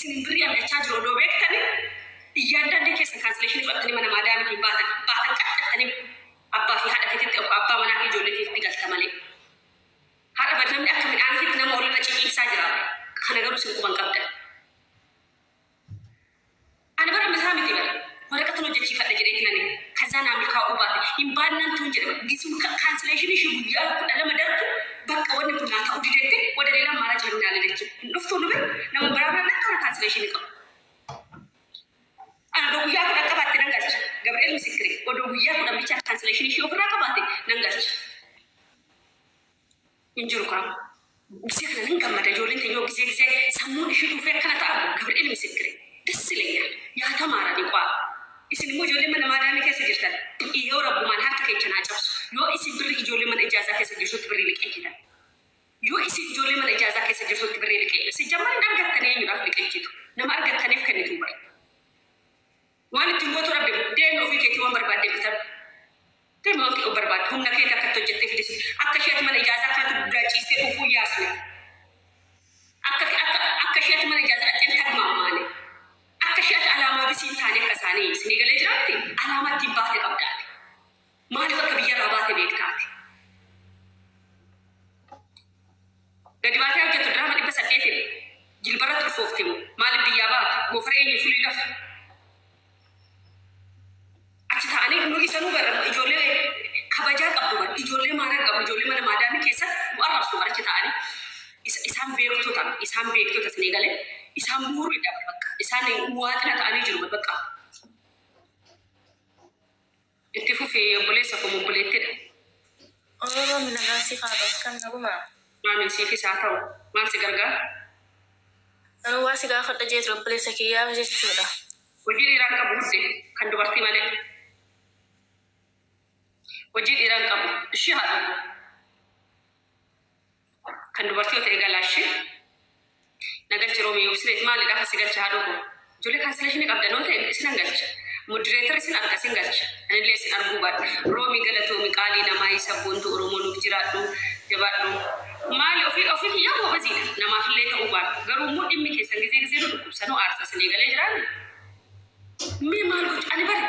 Isin birrii argachaa jiru odoo beektanii iyyaandaandii keessan cancellation fudhattanii mana maadaamiitiin baatan baatan qaxxattanii abbaa fi haadha keetitti yookaan abbaa manaa fi ijoollee keetitti galta malee. Haadha bad namni akka midhaaniitti nama walirra ciciibsaa jira. Kana garuu isin quban qabdan. Ani bara misaa miti bara. Waraqatan hojjechiifadha jedheeti nani. Kazaa naa milkaa'uu baate. Hin baannaan tuun jedhe bara. Gisuma cancellation ishee guyyaa 12 darbu bakka wanni kun naa ta'uu didette wada ሌላ አማራጭ ለምን አልሄደችም? Hin dhuftuu nu bira nama biraa bira dhaqxa cancellation qabu. Ana odoo guyyaa 10 qabaatte nan galcha. Gabri'eel Misikkire odoo guyyaa 10 bichaa cancellation ishee ofirraa qabaate nan galcha. Hin jiru kaa. Gisee kana nan gammada ijoolleen teenya gisee gisee sammuun ishee dhufee akkana ta'a Gabri'eel Misikkire. ደስ ይለኛል. Yaa tamaarani qaa. Isin immoo ijoollee mana maadaamii keessa jirtan yoo rabbumaan harka keessa naa cabsu yoo isin birri ijoollee mana ijaazaa keessa jirtutti birrii liqeessitan. Yoo isin ijoollee mana ijaazaa keessa jirtutti birrii liqeessitu. Isin jammarin argattanii eenyudhaaf liqeessitu? Nama argattaniif kennitu bara. Waan ittiin gootu rabbi deemi ofii keetii waan barbaadde bitadhu. Deemi waan kee barbaadde humna keetii akkatti hojjettee fidisi. Akka isheetti mana ijaazaa kanatti guddaa ciistee dhufuu yaasne. Akka isheetti mana ijaazaa dhaqxeen tagmaammaane. Akka isheetti alaamaa bisiin taane akka isaanii isinii galee jiraatti alaamaa ittiin baate qabdaati. Maaliif akka biyyarraa baate beektaati? Gadi baatee hojjettu dirhama 800n jilbarratti ulfoofte moo maaliif biyyaa baate? Goofaree eenyu fulii dhafu? Achi ta'anii nu isanuu bara ijoollee kabajaa qabdu bara ijoollee maaraa qabdu ijoollee mana maadaamii keessatti nu arrabsu bara achi ta'anii isaan beektota isaan beektota isinii galee isaan muuriidha bakka isaan waaxina ta'anii jiru bakka. Itti fufii obboleessa koo obboleettidha. Oromoo nagaa siif haa ta'u kan nagumaa. Maamin siifis haa ta'u maal si gargaara? Ani waa si gaafadha jeetu obboleessa kiyyaaf jechuudha. Hojii dhiiraa hin qabu hudde kan dubartii malee. Hojii dhiiraa hin qabu ishii haa dhugu. Kan dubartii yoo ta'e galaa ishee. Na galchi roomii obsineet maalidhaaf asi galcha haa dhugu. Ijoollee cancellation qabda noo ta'e isinan galcha. Moderator isin arga isin galcha. Anillee isin arguu baadha. Roomii galatoomi qaalii namaa isa boontu Oromoo nuuf jiraadhu jabaadhu. Maali ofii ofii kiyyaa goobaziidha. Namaafillee ta'uu baadhu. Garuu immoo dhimmi keessan gizee gizee nu dhukkubsanuu aarsa isinii galee jiraanne. Mee maal gocha ani bari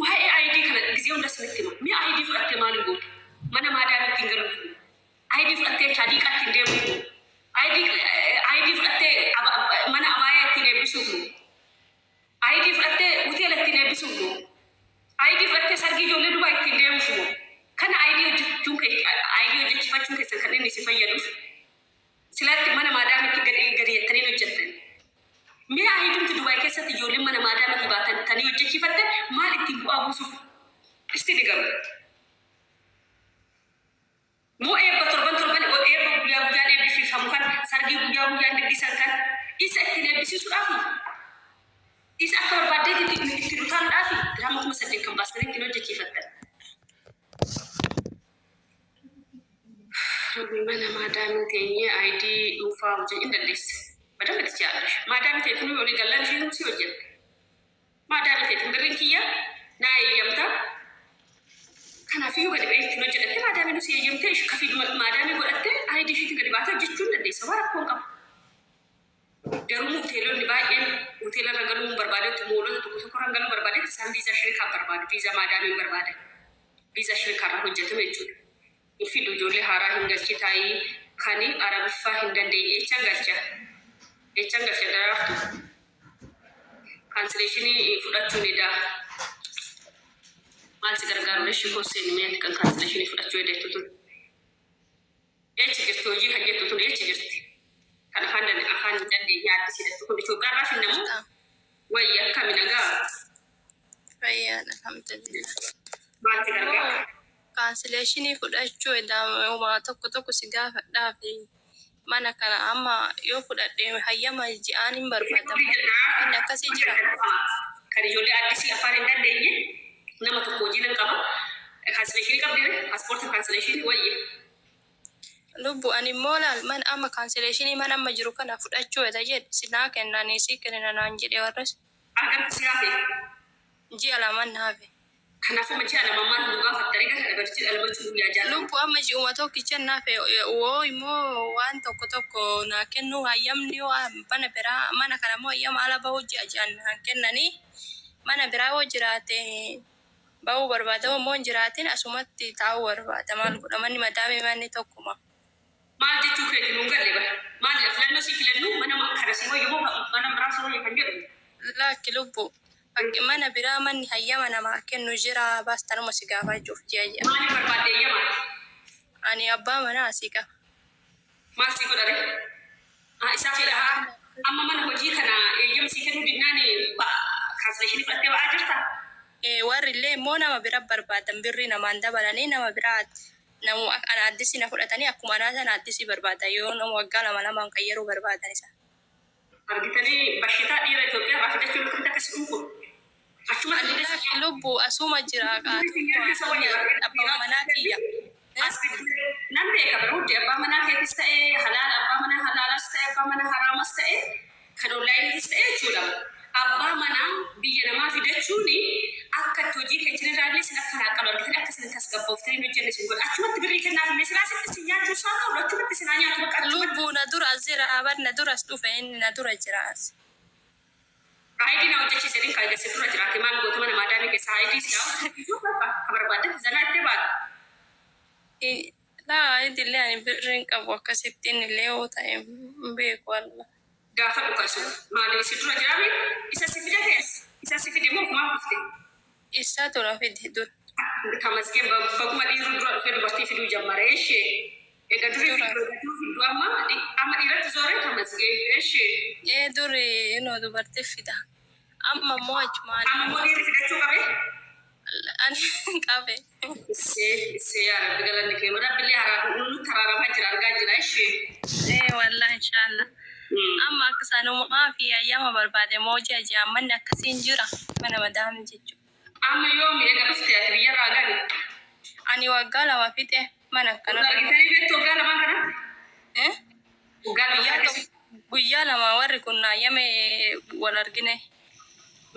waa'ee ID kana gizee hunda isinitti hima. Mee ID fudhattee maal goota? Mana maadaamii ittiin galuuf. ID fudhattee chaadiiqaa ittiin deemuuf. ID ID fudhattee mana abaayaa ittiin eebbisuuf moo? ID fudhattee hoteela ittiin eebbisuuf moo? ID fudhattee sargii ijoollee dubaa ittiin deemuuf moo? Kana ID hojjechuun kee ID hojjechiifachuun keessan kan inni si fayyaduuf silaatti mana maadaamitti gadi gadi jettanii hojjettan. Mee IDumti Dubaay keessatti ijoolleen mana maadaamitti baatan tanii hojjechiifattan maal ittiin bu'aa buusuuf? Isti ni garuu. Moo eebba torban torban eebba guyyaa guyyaan eebbisiifamu kan sargii guyyaa guyyaan diggisan kan isa ittiin eebbisiisuudhaaf isa akka barbaaddeetti ittiin utaaluudhaaf dirhama 8,000 kan baastanii ittiin hojjechiifattan. Mana maadaamii teenyee ID dhuunfaa hojii hin dandeesse. Badama itti jaalladha. Maadaamii ta'e kun olii gallaan ishee si hojjette. Maadaamii ta'e birriin kiyya naa eeyyamta. Kanaafiyyuu gadi ba'ee ittiin hojjedhatte maadaamii nu si eeyyamtee kafii maadaamii godhattee ID ishiitiin gadi baatee hojjechuu hin dandeessa. Waan rakkoon qabu. Garuu hoteelonni baay'een hoteela irra galuu hin barbaadetti moolota tokko tokko irra galuu barbaadetti isaan viizaa shirikaa barbaadu. Viizaa maadaamii hin barbaadan. Viizaa shirikaa irra hojjetame jechuudha. Fidu ijoollee haaraa hin galchi taa'ii kan arabiffaa hin dandeenye echan galcha. Echan galcha daraartu. Cancellation fudhachuu ni daa. Maal si gargaaru ishii kosseen mee kan cancellation fudhachuu edeettu tun. Echi jirti hojii kan jettu tun echi jirti. Kan afaan hin dandeenye addisii jettu kun Itoophiyaa irraa finnamu wayyi akkami nagaa. Fayyaadha, alhamdulillah. Maal si gargaara? Cancellation fudhachuu edaa tokko tokko si gaafadhaa fi mana kana amma yoo fudhadhe hayyama ji'aan hin barbaadamu. Inni akkasii jira. Kan ijoollee addisii afaan hin dandeenye nama tokko hojii nan qaba. Cancellation qabdi paaspoortii cancellation wayyi. Lubbu ani immoo laal mana amma cancellation mana amma jiru kana fudhachuu eda jedhe si naa kennanii si kennina naan jedhe warras. Argamti si hafe. Ji'a 2 na hafe. Kanaafuu amma ji'a lama maal nu gaafatta ree gara dabar ji'a lamachuu guyyaa 60. Lubbu amma ji'uma tokkicha naaf woo immoo waan tokko tokko naa kennu hayyamni yoo mana biraa mana kana immoo hayyama ala bahuu ji'a ji'an naan kennanii mana biraa yoo jiraate bahuu barbaada immoo hin jiraatin asumatti taa'uu barbaada maal godha manni madaamii manni tokkuma. Maal jechuu keeti nuun galle bara. Maalidha filannoo sii filannu mana kana sii wayya moo mana biraa sii wayya kan jedhu. Laakki lubbu fakki mana biraa manni hayyama namaa kennu jira bas tanuma si gaafachuuf ji'a ji'a. Maaliif barbaadde eeyyama ati? Ani abbaa manaa asii qaba. Maal sii godha ree? Ah isaa fedha Ji'a haa amma mana hojii kana eeyyama sii kennuu didnaan cancellation fudhattee ba'aa jirtaa? Ee warri illee immoo nama bira barbaadan birrii namaan dabalanii nama biraa namu ana addisii na fudhatanii akkuma anaa sana addisii barbaadan yoo nama waggaa lama lamaan qayyaruu barbaadan isa. Argitanii bashitaa dhiira Itoophiyaa irraa fidachuun akkamitti akka si dhunqu achumatti Ani fidee si laakki lubbu asuma jira Durii si nyaachuu isa wayya qaatuma barreeddu abbama dhiiraa manaa kiyya. as fiddee nan beeka bara hundi abbaa manaa keetis ta'e halaala abbaa manaa halaalas ta'e abbaa manaa haraamas ta'e kan onlaayiniitis ta'e jechuudha. Abbaa manaa biyya namaa fidachuun akka itti hojii kee jirarraallee isin akka naaqalu argitanii akka isin tasgabbooftanii hin hojjenne isin godha. Achumatti birrii kennaaf mee silaa sitti isin nyaachuu isaan oolu achumatti isin haa nyaatu bakka achumatti. Lubbu na dura as jira bar na dura as dhufe inni na dura jira as. ID na hojjechiise jedhin kaa egaa si dura jiraate maal goota mana maadaamii keessaa ID silaa hojjechiisuu bakka akka barbaaddetti zanaa ittee baata. Laa idillee ani birri hin qabu akkasitti inni illee yoo ta'e hin beeku wallah. Gaafadhu kan sun maali si dura jiraame isa si fidate isa si fide moo ofumaaf dhufte? Isatu na fide dura. Tamasgeen baguma dhiirri dura dhufee dubartii fiduu jammare eshee ega durii Dura. fiddu ega dur fiddu amma amma dhiiratti zoore tamasgeen eshee. Ee duri inoo dubartii fida. Amma immoo achumaan Amma immoo dhiirri fidachuu qabee. Ani qabe. Issee issee yaa rabbi galanni kee rabbillee haraa nutti haraaramaa jira argaa jira ishee. Ee wallahi inshallah. Amma akka sanumaa fi hayyama barbaade moo ji'a ji'aan manni akkasiin jira mana madaamii jechuudha. Amma yoomi ega dhufte ati biyyarraa gali? Ani waggaa lama fixe mana Wal akkanarra. argitanii beektu waggaa lamaan kana? Eh? Waggaa lama Guyyaa kana tokko keessatti. guyyaa lama warri kun hayyame wal argine.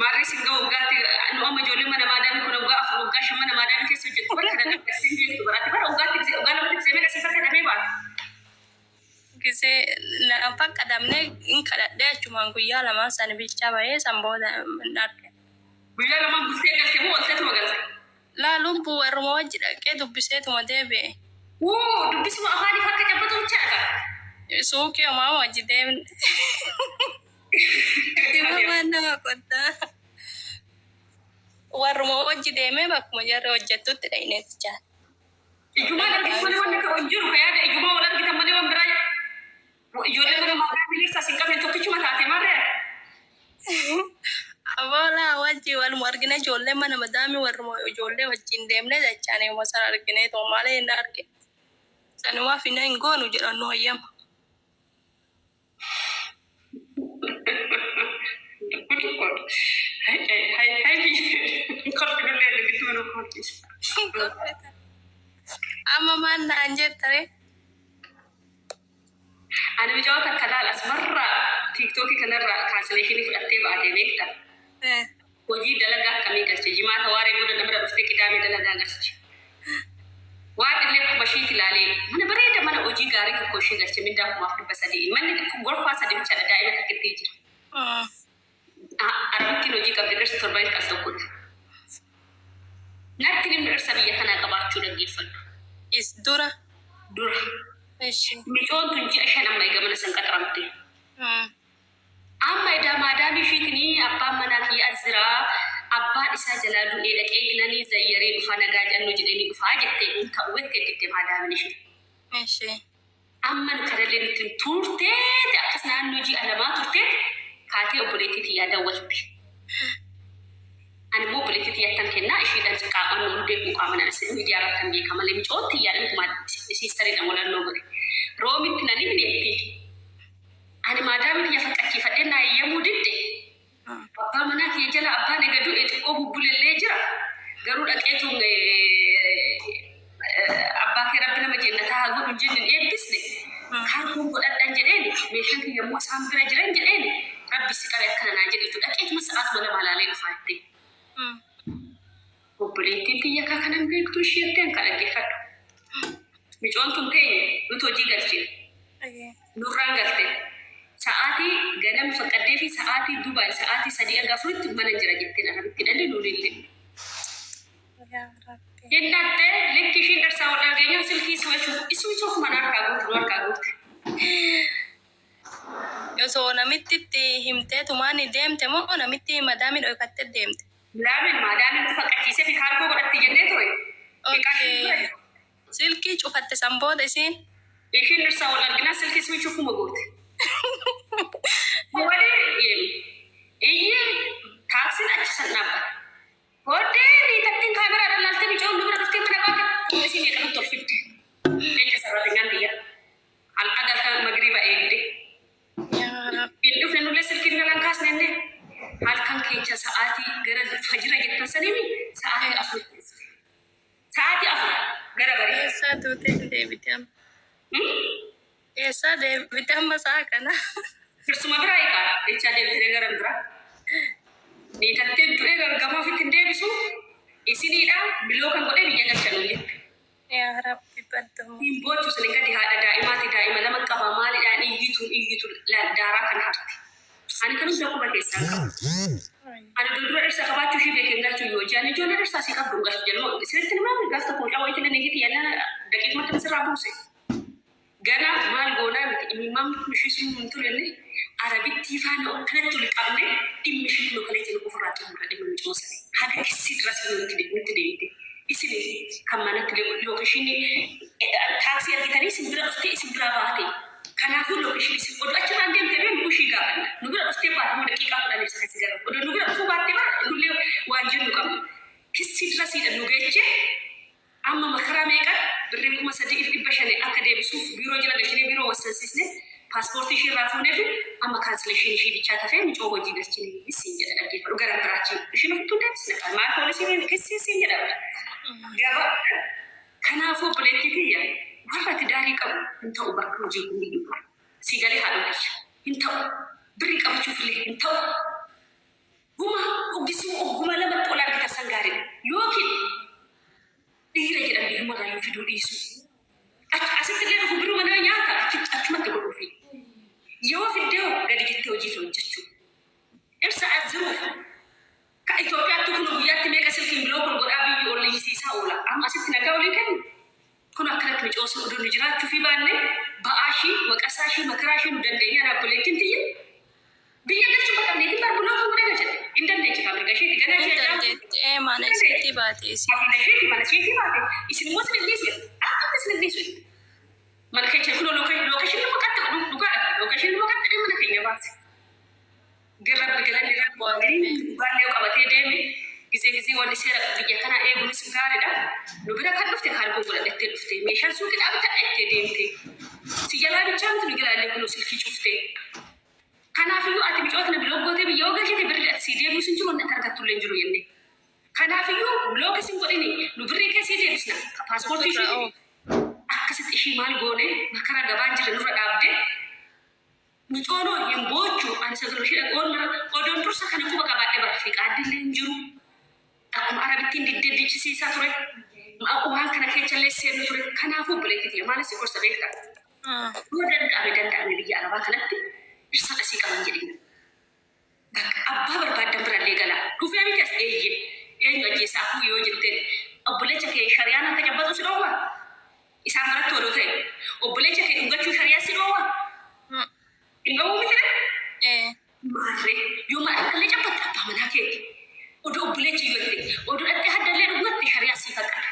Maarree isin gahu waggaatti nu amma ijoolleen mana maadaamii kun waggaa 4 waggaa 5 mana maadaamii keessa hojjettu bara kana dhaabbatti hin beektu bara ati bara waggaatti gisee waggaa lamatti gisee meeqa si fakkadamee baata. Gisee na hin fakkadamne hin kadhadhee achumaan guyyaa lamaan san bichaa bahee san booda hin arge. Guyyaa lamaan bultee galte moo olteetuma galte? Laa lubbuu warruma wajji dhaqee dubbiseetuma deebi'e. Wuu dubbisuma afaaniif harka cabbaxuu bichaadha kaa. Suuqii homaa wajji deemne. Dibamaan nama qottaa. Warruma wajji deemee bakkuma jarri hojjettutti dhaqnee bichaa. Ijumaan argitu malee wanni ta'u hin jiru ka yaada ijumaa wal argitan malee waan biraa ijoollee mana maatii bilisa sin qabne tokkichuma taate maarree ati. Aboo laa wajji waluma argine ijoollee mana madaamii warruma ijoollee wajjin deemne jechaan yooma sana argine too malee hin argine. Sanumaaf hin hin goonu jedhan nu hayyama. Amma maal naan jettare? Ani mucaa takka laal asumarraa tiiktookii kanarraa kaansileeshinii fudhattee baatee beekta. Hojii dalagaa akkamii galche jimaata waaree booda namira dhuftee qidaamee dalagaa galche. Waan illee akkuma ishiiti ilaalee mana bareeda mana hojii gaarii tokko ishee galche mindaa 3,300. Manni xiqqoo gorfaa sadi bichaadha daa'ima takkittii jira. Arabittiin hojii qabdi dhirsa torbanitti al tokkotti. Natti namni dhirsa biyya kanaa qabaachuu dhaggeeffadhu. Is dura. Dura. Ishi. Micoon tun ji'a 5 amma eega mana san qaxaramte. Amma edaa maadaamii ishiitinii abbaan manaa kiyya as jiraa abbaan isaa jalaa du'ee dhaqeetinanii zayyaree dhufaa nagaa jedhannoo jedheenii dhufaa jettee hin ta'u jettee didde maadaamin ishii. Ishi. Amma nu kanallee nutti hin turteeti akkas naannoo ji'a lamaa turteeti kaatee obboleettii tiyyaa dawwalte. Ani immoo obboleettii tiyyattan kennaa ishiidhaan qaamannoo hin beeku qaama nan miidiyaa irratti kan beeka malee micoon tiyyaa dhimtumaa siistariidhaan walannoo godhe. Roomitti nan himneetti. Ani maadaamii tiyya faqqachiifadhee naa eeyyamuu didde. Abbaa manaa kiyya jala abbaan ega du'e xiqqoo bubbulellee jira. Garuu dhaqeetuun abbaa kee rabbi nama jennataa haa godhu hin jenne hin eebbisne. Kaargoon godhadhan jedheen meeshaan kiyya immoo isaan bira jiran jedheen rabbi si qabe akkana naa jedhitu dhaqeetuma sa'aatuma lama laalee dhufaa jettee. Obboleettiin tiyya akka kanan beektu ishee jetteen kan dhaggeeffadhu. Micoon tun teenya nuti hojii galchine. Nurraan galte. Sa'aatii ganama faqqaddee fi sa'aatii Dubaay sa'aatii 3 hanga 4tti mana jira jetteen Arabitti dhalle nuunillee. Yaa Rabbi. Jennattee likki ishiin dharsaa wal dhageenyaan silkii switch off mana harkaa guutu nu harkaa guutte. Osoo namitti itti himtee tumaan deemte moo namitti madaamii dhokattee deemte? Laamin maadaamiin nu faqqachiisee fi kaargoo godhatti jennee ture. Okay. Silkii cufatte san booda isiin? Ishiin dhirsaa wal arginaa silkii switch offuma goote. Wali iyyee taaksiin achi san dhaabbata. Booddee niitattiin kaameraa dhalaaltee micoon nu bira dhuftee mana baate poolisii meeqa nutti ol fidde. Jecha sararatingaan tiyya. Agarta magriiba eegde. Yaa Rabbi. Hin dhufne nullee silkiin galan kaasne inni halkan keessa sa'aatii gara fajira jettan saniini sa'aatii 4tti dhufte. Sa'aatii 4 gara barii. Eessaa duutee deebite amma? Eessaa deebite amma sa'a kana? Firsuma biraa hiikaa jechaa deebitee gara biraa. Niitattee du'ee gargamaa ofitti hin deebisu. Isiniidha biloo kan godhee biyya galchan jette. Yaa Rabbi baddamu. Hin boochu isin gadi haadha daa'imaati, daa'ima lama qaba, maalidhaan iyyituun iyyitu daaraa kana harte. Ani kan hunda quba keessaan qabu. Ani dura dhirsa qabaachuu ishii beekeen galchuu yoo ji'an ijoollee dhirsaa sii qabdu hin galchu jedhu. Isinitti himaa, gaaf tokko mucaa wayitii illee niitii yannaa daqiiqumatti sirraa buuse. Gana maal goonaa miti, imimmaan ishii sun hin turenne Arabittii faana akkanatti ol qabne dhimmi ishii kun akkana ofirraa xumura dhimma micoosane. Haga kissii duras nutti deemte. Isin kan manatti locationii taaksii argitanii isin bira dhuftee isin biraa baate. Kanaafuu locationii isin oduu achirraan deemtee bee nu ishii gaafanna. Nu bira dhuftee baate moo daqiiqaa 10 isa kasi gara. Oduu nu bira dhufuu baattee bara nullee waan jennu qabna. Kissii dura siidha nu geechee amma makaraa meeqa birrii 3,500 akka deebisuuf biiroo jala galchinee biiroo wassansiisne, paaspoortii ishii irraa fuunee fi amma cancellation ishii bichaa tafee micoo hojii galchine siin jedha, dhaggeeffadhu. Gara biraachi ishiin ofittuu deebisne maal poolisiin kissii siin jedha gaba. Kanaafuu obboleettii tiyya, warra ati daarii qabu hin ta'u, bakka hojii kun iyyuu sii galee haadhoo tiyya hin ta'u, birrii qabachuuf illee hin ta'u. Guma oggisuu ogguma lamatti ol argita san gaariidha yookiin dhiira jedhan biyyumarraa yoo fiduu dhiisuu asitti illee dhufu biruma nama nyaata achitti achumatti godhuufi yoo fiddee hoo gadi jettee hojii kee hojjechuu dhirsa as jiruuf ka Itoophiyaatti kun guyyaatti meeqa silkiin block ol godhaa biyyi ol iyyisiisaa oola. Amma asitti nagaa olii kennu kun akkanatti micoosun oduu nu jiraachuu fi baanne ba'aa ishii, waqasaa ishii, makaraa ishii nu dandeenyaan abboleettiin tiyya biyya galchuu baqabneetiin bar block godhee galchate hin dandeechi kaa mirga isheeti ganaa Hin ishee ajaa'ibu. dandeetti mana isiitti baate isin. Hafuura isheeti mana isheetii baate, isin immoo isin hin dhiisu jette, akkamitti isin hin dhiisu jette. Mana keenya kun locationii maqaatti dhugaadha, locationii maqaatti mana keenya baase. Rabbi galanni Rabbi dhugaallee yoo qabatee deeme gizee gizee wanni seera biyya kanaa eeguunis gaariidha. Nu bira kan dhufte kaargoo godhadhettee dhufte, meeshaan suuqii bitadha ittee deemte. Si jalaa bichaa miti, nu jalaa illee kunoo silkii cufte. Kanaafiyyuu ati micoota block gootee biyya yoo galchite birrii ati sii deebisu hin jiru, wanni ati argattu illee hin jiru jennee. Kanaafiyyuu block isin godhini, nu birrii kee sii deebisna. Paaspoortii ishii akkasitti ishii maal goone makara gabaan jirre nurra dhaabde. Micoonoo hin boochu, ani sagalee ishee dhagoon odoon dursa kana quba qabaadhe bara fiqaaddi illee hin jiru. Akkuma Arabittiin diddee dichisiisaa ture. Waan kana keessa illee seenu ture. Kanaafuu obboleettii tiyya, maal si gorsa beektaa? Yoo danda'ame biyya Arabaa kanatti dhirsa asii qaban jedhina. Bakka abbaa barbaaddan birallee galaa. Dhufee miti as eeyye. Eenyu ajjeesaa kuu yoo jetteen obboleecha kee shariyaan akka cabbatu si dhoowwa. Isaan biratti odoo ta'e obboleecha kee dhungachuu shariyaa si dhoowwa. Hin dhoowwu miti ree? Maarree yoo maal akkallee cabbatte abbaa manaa keeti. Odoo obboleecha yoo jette odoo dhattee haddallee dhungatte shariyaa sii faqqada.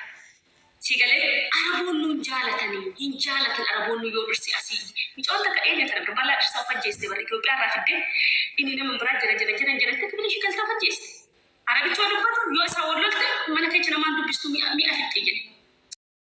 Si galee Araboonni hin jaalatanii, hin jaalatan Araboonni yoo dhirsi asii micoon takka dhiyeenya kana bira balaa dhirsaa of ajjeeste bara Itoophiyaa irraa fiddee inni nama biraa jira jira jira jira kibila ishii galtee of ajjeeste. Arabicha yoo dubbatu yoo isaa wal lolte mana keessa namaan dubbistu mi'a mi'a fixxe jedhe.